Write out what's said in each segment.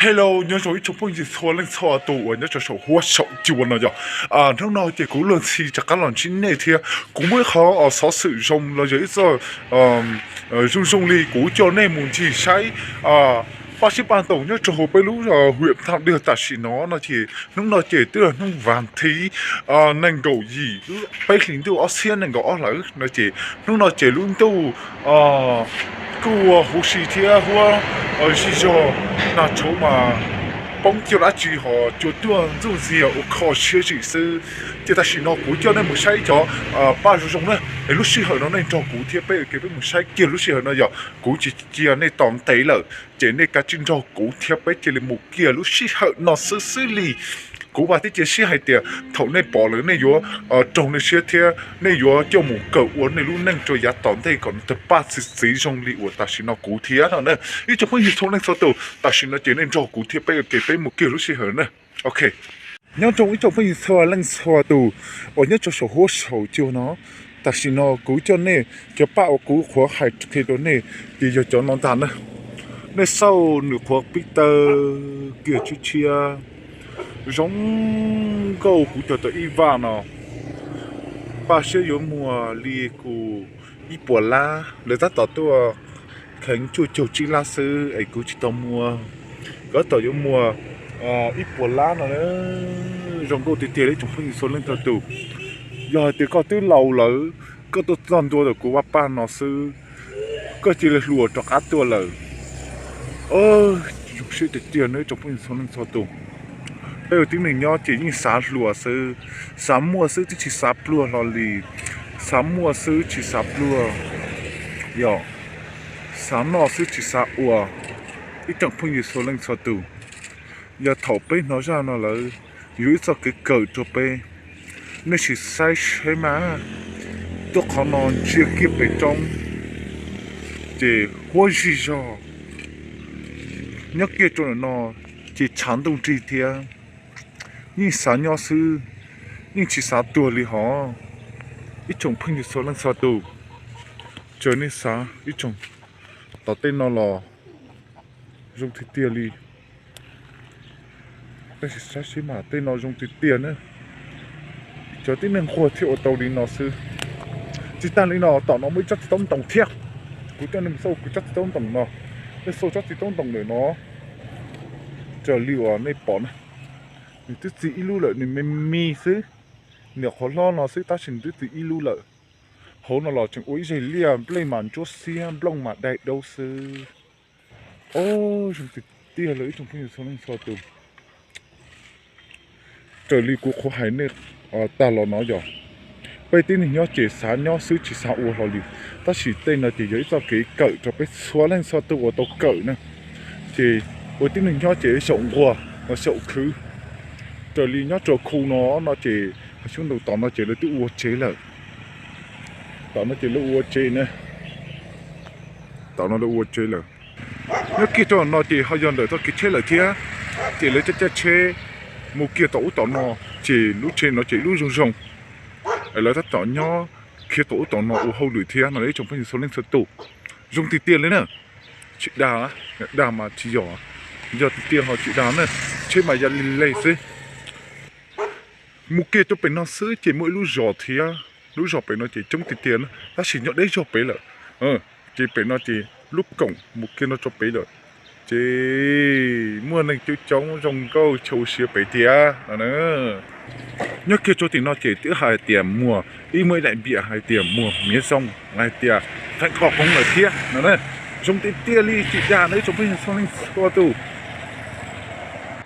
Hello, nyob zoo ib tsoom phooj ywg txhua leej txhua tus uas nyob rau saum huab saum cua no yog. Hnub no ces kuv luag ntxhi rov qab los ntsib nej thiab kuv muaj ib qho xov xwm zoo los yog ib txoj zoo zoo li kuv coj nej mus ncig saib paj siab paj ntoos nyob rau hauv peb lub hwm thaj dwg tam sim no no ces hnub no ces twb yog hnub vas thiv nees nkaum yim peb hlis ntuj ob txhiab nees nkaum ob lawm no ces hnub no ces lub ntuj kuj huv si thiab huab zig zog, nag tshauv mas poob kiag dab tsi ho cua tuaj ntxuj ntxiag ua kho siab zim xwb. Ces tam sim no kuv coj nej mus saib cov paj zoo zoo na, es lub sij hawm no nej nrog kuv thiab peb ua ke peb mus saib kiag lub sij hawm no yog kuv tsis cia nej tos ntev lawm ces nej kav tsij nrog kuv thiab peb cia li mus kiag lub sij hawm no xwb xwb li. Kuv vam thiab cia siab hais tias thaum nej pom lawm nej yuav raug nej siab thiab nej yuav coj mus kawm ua nej lub neej rau yav tom ntej kom nws tawg paj txi txiv zoo li uas tam sim no kuv thiab no na. Ib tsoom phooj ywg txhua leej txhua tus, tam sim no ces nej nrog kuv thiab peb ua ke peb mus kiag lub sij hawm na. Ok, nyob zoo ib tsoom phooj ywg txhua leej txhua tus uas nyob rau saum huab saum cua no, tam sim no kuv coj nej cov paj uas kuv qhuav hais qhia rau nej ces yog cov no ntag na. Nej xauj nws qhuav pib tawg kiag tshiab tshiab, zoo nkauj kuv cog tau ib vaj no. Paj siab yuav muag li kuv ib puas lab, lawv tab tom tuaj kheev cuaj caug tsib lab xwb es kuv tsis tau muag. Tab tom yuav muag ib puas lab no. Zoo nkauj tiag tiag li ib tsoom phooj ywg txhua leej txhua tus. Yog hais tias koj twb laus lawm, koj tuaj txog ntua ntawm kuv vaj paj no xwb, koj cia li hluas rov qab tuaj lawm. Zoo siab tiag tiag nawb ib tsoom phooj ywg txhua leej txhua tus. Peb ua tib neeg nyob ces yeej xav hluas xwb, xav muaj xwb twb tsis xav pluag hlo li. Xav muaj xwb tsis xav pluag, yog xav noj xwb tsis xav ua. Ib tsoom phooj ywg txhua leej txhua tus, yog thaum peb hnov zaj no lawm, yuav ib txoj kev kawm rau peb. Nej sim saib seb mas, tuaj qhov no ntsia kiag pem roob ces huab zig zog, nyob kiag rau ntawm no ces tshav ntuj nrig thiab. Yeej xav nyob xwb, yeej tsis xav tuag li hos. Ib tsoom phooj ywg txhua leej txhua tus, tsaws nej xav ib tsoom, tom tej no los zoo tiag tiag li. Tab sis saib seb mas tej no zoo tiag tiag na. Cov tib neeg nquag thiaj ua tau li no xwb. Tsis tag li no tom no muaj ib tsob txiv taub ntoos thiab. Kuv coj nej mus xauj kuv tsob txiv taub ntoos no. Nej xauj tsob txiv taub ntoos ntawm no, raws li uas nej pom na, nws twb txi ib lub lawm, nws me me xwb. Niam qhuav hlob no xwb tab sis nws twb txi ib lub lawm. Hauv no los tseem ua ib zeg liaj, nplej mas ntsuab xiab, nplooj mas dai daub xwb. Os, zoo tiag tiag li ib tsoom phooj ywg txhua leej txhua tus. Raws li kuv qhuav hais nej tag los no yog, peb tib neeg nyob ces xav nyob xwb tsis xav ua hlo li. Tab sis tej no ces yog ib txoj kev kawm rau peb txhua leej txhua tus uas tau kawm na. Ces ua tib neeg nyob ces xyaum nquag, xyaum khwv. Raws li nyob rau khu no no ces xyoo ntau tom no ces lawv twb ua tsev lawm. Tom no ces lawv ua tsev na. Tom no lawv ua tsev lawm. Nyob kiag rau no ces ho yog ntawm txoj kev tsheb lawm thiab. Ces lawv caj caj tsheb mus kiag tom ub tom no, ces lub tsheb no ces lub zoo zoo. Lawv tab tom nyob khiav tom ub tom no ua hauj lwm thiab no ib tsoom phooj ywg txhua leej txhua tus. Zoo tiag tiag li na. Tsis dag, dag mas tsis yog, yog tiag tiag ho tsis dag na. Tsheb mas ya li leg xwb. Mus kiag rau pem no xwb ces muaj ib lub zos thiab. Lub zos pem no ces coob tiag tiag na, tab sis nyob deb zog pem lawm. Ces pem no ces lub koom mus kiag no rau pem lawm. Ces muaj neeg coob coob zoo nkauj chaw ua si pem thiab no. Nyob kiag rau tim no ces twb hais tias muag, ib muaj ib daim npiam hais tias muag miav zoo, hais tias theem qhov qoob lawm thiab no. Zoo tiag tiag li tsis dag na ib tsoom phooj ywg txhua leej txhua tus.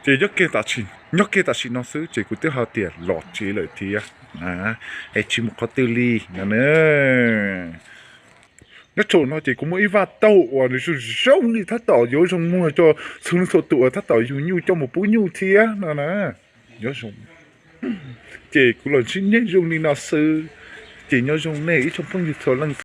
Ces nyob kiag tam sim no xwb ces kuv twb hais tias los tsev lawm thiab, es tsis mus qhov twg li no na. Nyob rau no ces kuv muaj ib vaj taug uas nws zoo zoo li tab tom yuav zoo muag rau txhua leej txhua tus uas tab tom yug nyuj coj mus pub nyuj thiab no na. Nyob zoo, ces kuv los ntsib nej zoo li no xwb. Ces nyob zoo nej ib tsoom phooj ywg txhua leej